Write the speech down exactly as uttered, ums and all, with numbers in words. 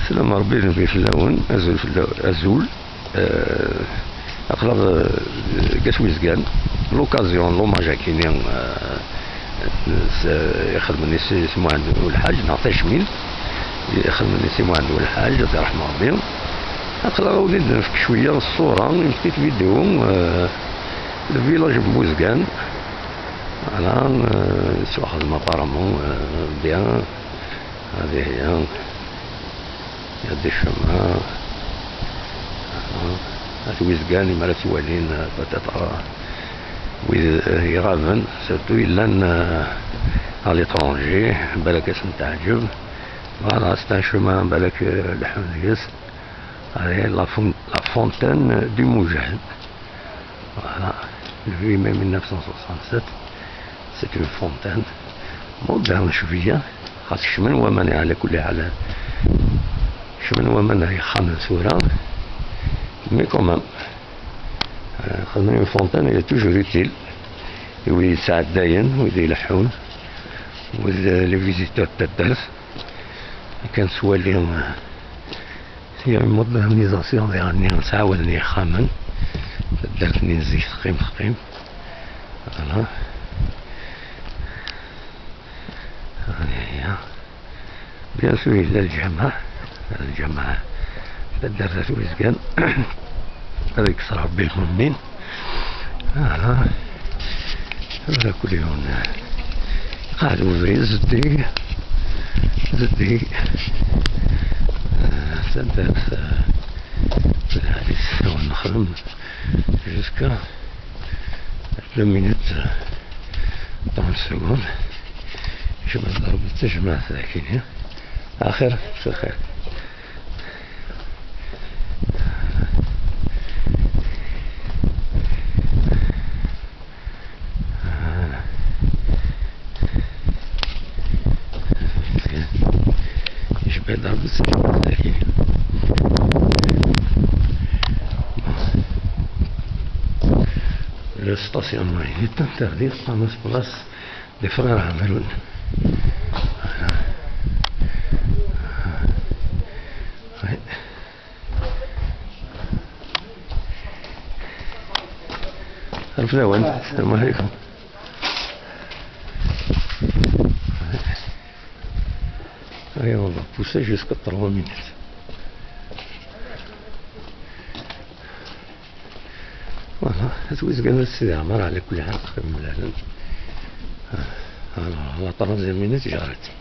Slam Rebbi d Nnbi fell-awen, azul fell-awen, azul. Euh, aql-aɣ, euh, deg At Wizgan, l'occasion, l'hommage akini, euh, s-, ixedmen i Si, Si Muḥend Ulḥaǧ, neɣ tacmilt ixedmen i Si Muḥend Ulḥaǧ, ad t-iṛḥem Rebbi. Aql-aɣ ad wen-id-nefk cwiya n ṣṣura, une petite vidéo, euh, le village n Wizgan. Voilà, euh, yettwaxdem apparemment, euh, bien. هذه هي. هذه الشمعة. At Wizgan, imi ara tt-walin, peut-être, wid, euh, iɣaben, surtout yellan, euh, à l'étranger, balak ad sen-teɛǧeb. Voilà, c'est un chemin, balak, euh, leḥḥun deg-s. Allez, la fon-, la fontaine du Moujahid. Voilà, le huit mai mille neuf cent soixante-sept, c'est une fontaine moderne شوية، خاص kecmen waman, على كل حال kecmen waman ay ixxamen tura, mais quand même, euh, xedmen une fontaine, elle est toujours utile. I wid yettɛeddayen, wid ileḥḥun, wid, euh, les visiteurs n taddart, akken swali, euh, c'est une modernisation, يعني, ttɛawaden yexxamen. Taddart-nni n zik teqqim, teqqim. Voilà. هذه هي. Bien sûr, yella lǧameɛ. Lǧameɛ. Taddart At Wizgan. Ad yekkes Rebbi lmumin. Voilà. Tura kul yiwen qɛed ubrid zeddig, zeddig. Ah, taddart, ah, lɛali, nexdem jusqu'à deux minutes, trente secondes. Jmaɛ ضرب التجمع ذاكيني. آخر، مساء الخير. يشبه ضرب السكين. Le stationnement est interdit, ça me place des frères Ameroun. Ouais. Rfed-awen. Salam alaikum. Allez, on va pousser jusqu'à trois minutes. Voilà, At Wizgan, Sidi Ɛmer, على كل حال, xedmen mlalen. Alors, la troisième minute, j'arrête.